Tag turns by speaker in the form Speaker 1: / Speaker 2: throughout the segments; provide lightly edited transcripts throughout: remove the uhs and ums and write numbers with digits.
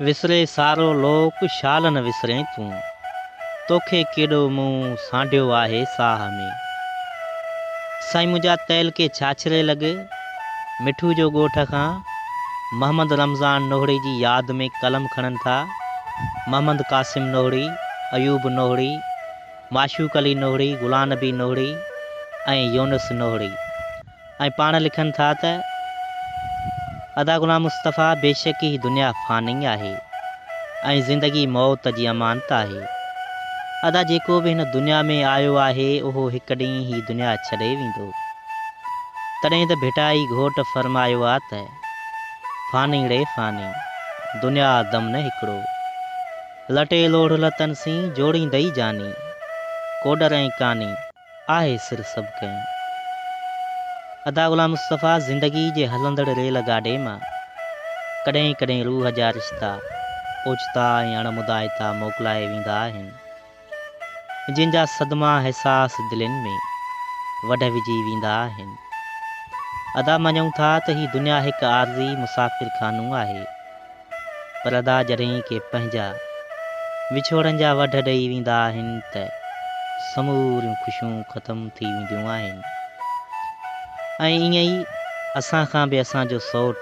Speaker 1: وسري سارو لوڪ شال نه وسرين تون. توکي ڪيڏو مون سانڍيو آهي ساهه ۾. سائين منهنجا تعلقي ڇاڇري لڳ مٺو جو ڳوٺ کان محمد رمضان نوهڙي جي ياد ۾ قلم کڻن ٿا محمد قاسم نوهڙي، ايوب نوهڙي، معشوق علي نوهڙي، غلام نبي نوهڙي ۽ يونس نوهڙي. ۽ پاڻ لکن ٿا ته، ادا غلام مصطفيٰ بيشڪ هي دنيا فاني آهي ۽ زندگي موت جي امانت آهي. ادا جيڪو به هن دنيا ۾ آيو آهي اهو هڪ ڏينهن هي دنيا ڇڏي ويندو. تڏهن ته ڀٽائي گهوٽ فرمايو آ ته، فاني ڙي فاني، دنيا دم نه هڪڙو. لٽي لوڙهه لتن سين، جوڙيندئي جاني. ڪوڏر ۽ ڪاني. آهي سر سڀ ڪنهن. ادا غلام مصطفيٰ زندگي جي هلندڙ ريل گاڏي مان ڪڏهن ڪڏهن روح جا رشتا اوچتا ۽ اڻ مدائتا موڪلائي ويندا آهن، جن جا صدما احساس دلين ۾ وڍ وجهي ويندا آهن. ادا مڃون ٿا ته هي دنيا هڪ عارضي مسافر خانو آهي. پر ادا جڏهن ڪي پنهنجا وڇوڙن جا وڍ ڏئي ويندا آهن ته سموريون خوشيون ختم ٿي وينديون آهن ۽ ائين ئي اسان کان به اسان جو سئوٽ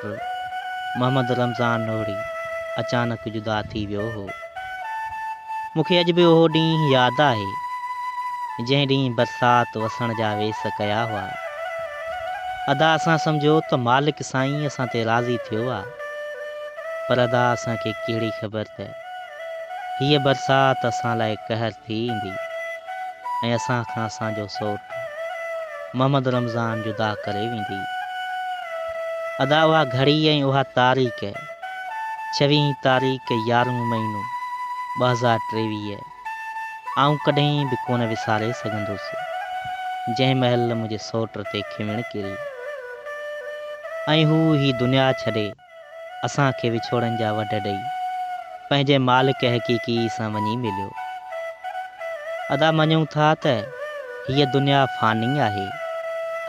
Speaker 1: محمد رمضان نوهڙي اچانڪ جدا ٿي ويو هو. مون کي اڄ به اهو ڏينهن ياد آهي جنهن ڏينهن برسات وسڻ جا ويس ڪيا هئا. ادا اسان سمجهيو ته مالڪ سائين اسان تي راضي ٿيو آ. پر ادا اسان کي ڪهڙي خبر ته هيء برسات اسان لاء قهر ٿي ايندي ۽ اسان کان اسان جو سئوٽ محمد رمضان جدا ڪري ويندي. ادا اها گهڙي ۽ اها تاريخ ڇويهين تاريخ يارهون مهينو 2023 آئون ڪڏهن به ڪونه وساري سگهندس، جنهن مهل منهنجي سئوٽ تي کيوڻ ڪري ۽ هو هي دنيا ڇڏي اسان کي وڇوڙن جا وڍ ڏئي پنهنجي مالڪ حقيقي سان وڃي مليو. ادا مڃون ٿا ته هيء دنيا فاني آهي،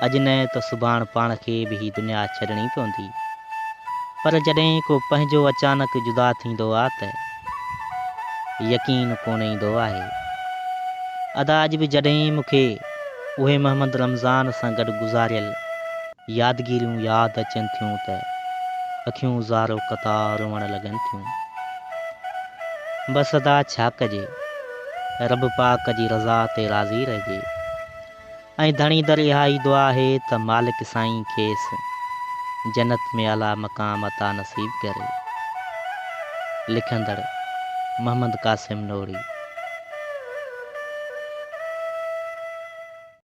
Speaker 1: اڄ نه ته سڀاڻ پاڻ کي به هي دنيا ڇڏڻي پوندي. پر جڏهن ڪو پنهنجو اچانڪ جدا ٿيندو آ ته يقين ڪونه ايندو آهي. ادا اڄ به جڏهن مون کي اهي محمد رمضان سان گڏ گذاريل يادگيريون ياد اچن ٿيون ته اکيون زارو قطار روئڻ لڳن ٿيون. بس ادا ڇا ڪجي، رب پاڪ جي رضا تي راضي رهجي. ۽ ڌڻي در اها ئي دعا آهي ته مالڪ سائين کيس جنت ۾ اعليٰ مقام عطا نصيب ڪري. لکندڙ، محمد قاسم نوڙي.